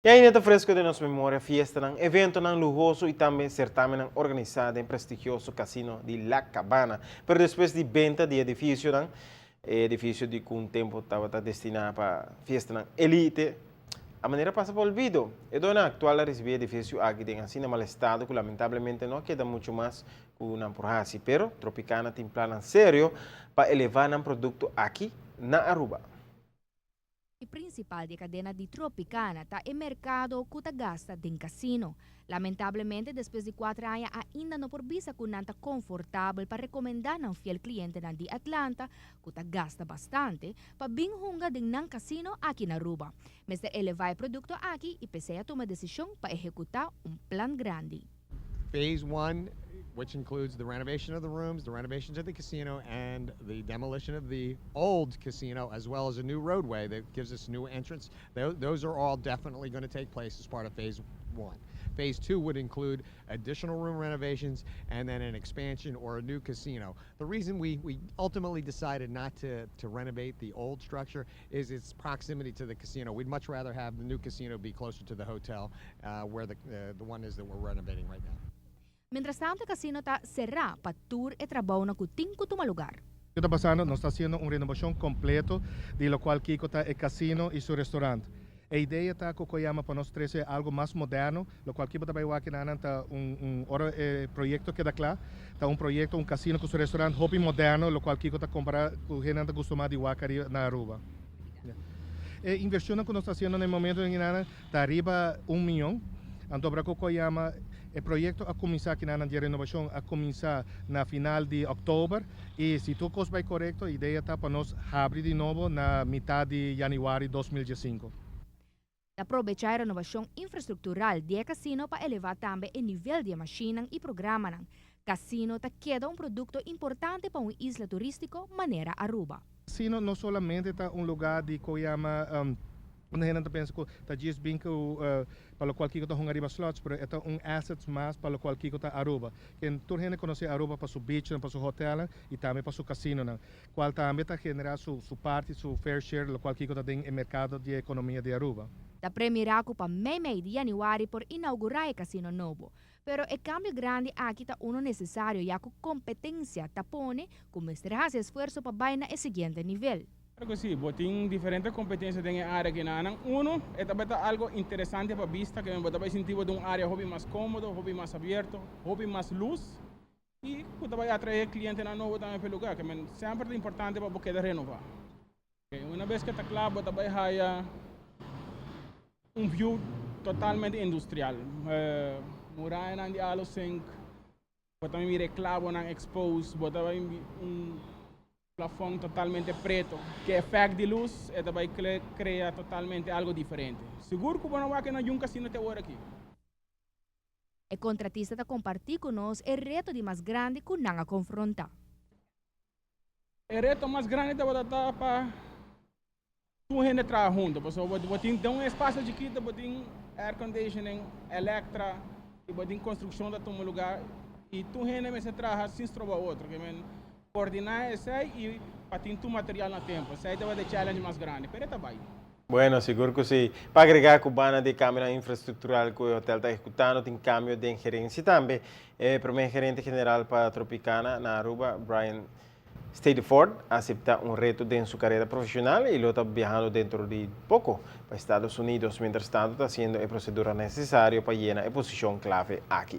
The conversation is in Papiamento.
Y ainda ta fresco den nos memoria fiestanan, eventonan luhoso y tambe certamennan organisa den prestigioso casino di La Cabana. Pero despues di benta di edificionan, edificio di cu un tempo tabata destina pa fiestanan elite, a manera pasa pa olvido. E doño actual a ricibi e edificio aki den asina mal estado cu lamentablemente no a keda mucho mas cu nan por haci. Pero Tropicana tin plannan serio pa eleva nan producto aki na Aruba. E principal di cadena di Tropicana ta e mercado cu ta gasta den casino. Lamentablemente, despues di 4 aña ainda no por bisa cu nan ta comfortabel pa recomenda nan fiel clientenan di Atlanta, cu ta gasta bastante, pa bin hunga den nan casino aki na Aruba. Mester eleva e producto aki y p'esey a tuma decision pa ehecuta un plan grandi. Phase one, which includes the renovation of the rooms, the renovations of the casino, and the demolition of the old casino, as well as a new roadway that gives us new entrance. Those are all definitely going to take place as part of phase one. Phase two would include additional room renovations and then an expansion or a new casino. The reason we ultimately decided not to renovate the old structure is its proximity to the casino. We'd much rather have the new casino be closer to the hotel where the one is that we're renovating right now. Mientras tanto, e casino ta cera pa tur e trabounan cu tin cu tuma luga. Kico ta pasando? Nos ta haciendo un renovacion completo di loke kico ta e casino y su restaurant. E idea ta cu yama pa nos trece algo mas moderno, loke cu tambe aki ta un ora e proyecto keda cla, ta un proyecto, un casino cu su restaurant hopi moderno, loke cu ta compara cu hende ta custuma di wak na Aruba. E inversion cu nos ta haciendo na e momento ey ta ariba 1 miyon. Anto, pa cu yama e proyecto a cuminsa aki na di renovacion a cuminsa na final di october y si tur cos bay corecto, e idea ta pa nos habri di nobo na mitar di januari di 2015. Aprovecha e renovacion infrastructural di casino pa eleva tambe e nivel di machine y programa. Casino ta keda un producto importante pa un isla turistico manera Aruba. Casino no solamente ta un luga di cu yama unda hende ta pensa cu ta djis bin cu pa loke cu ta hunga riba slots, pero ta un asset mas pa loke cu ta Aruba. Cu tur hende conoce Aruba pa su beach, pa su hotel y tambe pa su casino, no? Cual tambe ta genera su parti, su fair share, loke cu ta den mercado di economia di Aruba. Ta premira pa mei di januari por inaugura e casino nobo. Pero e cambio grandi aki ta uno necesario ya cu competencia ta pone cu mester haci esfuerso pa bay na e siguiente nivel. Claro cu si, tin diferente competencia den e area aki nan. Uno, e tambe ta algo interesante pa bista, cu bo ta sinti di un area hopi mas comodo, hopi mas habierto, hopi mas luz y cu tambe atrae cliente nobo tambe pa e luga, cu semper ta importante pa keda renova. Okay, un biaha cu ta cla, bo tambe haya un view totalmente industrial. Muraya di aluzinc, bo tambe mira clabonan expose, bo tambe un plafond totalmente preto, cu efecto di luz e tambe crea totalmente algo diferente. Sigur cu bo no ta haya un casino te awor aki. E contratista ta comparti cu nos e reto di mas grandi cu nan a confronta. E reto mas grandi ta pa tur hende traha hunto. Pasobra bo tin un espacio chikito, bo tin air conditioning, electra, y bo tin construccion ta tuma luga y tur hende mester traha sin stroba otro. Kiermen coordina esey y pa tin tur material na tempo. Esey ta e challenge mas grandi, pero ta bay. Bueno, sigur cu si. Pa agrega cu banda di cambio infrastructural cu e hotel ta ehecutando, tin cambio di gerencia tambe. Prome gerente general pa Tropicana na Aruba, Brian Stedeford, a acepta un reto den su carera profesional y lo ta viahando dentro di poco pa Estados Unidos. Mientras tanto, ta haciendo e procedura necesario pa yena e posicion clave aki.